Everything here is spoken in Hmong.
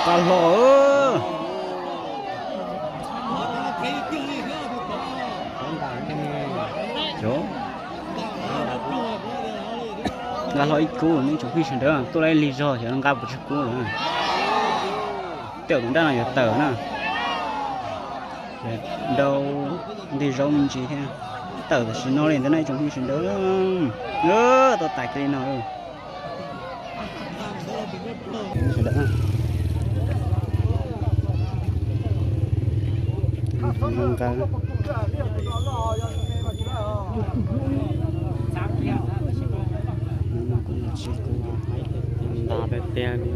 Nqa hlo, nqa hlo ib kub, nej tsoom phooj ywg sawv daws, tuaj tau lig zog xyov nqa puas tsawg kub lawm. Tej zaum tus nrab no yuav tawm na. Nrau ntej zaub me ntsis thiab. Tawm tam sim no li ntawd na tsoom phooj ywg sawv daws. Tau tas kiag li no. Sawv daws, nqa, nqa tiag tiag li.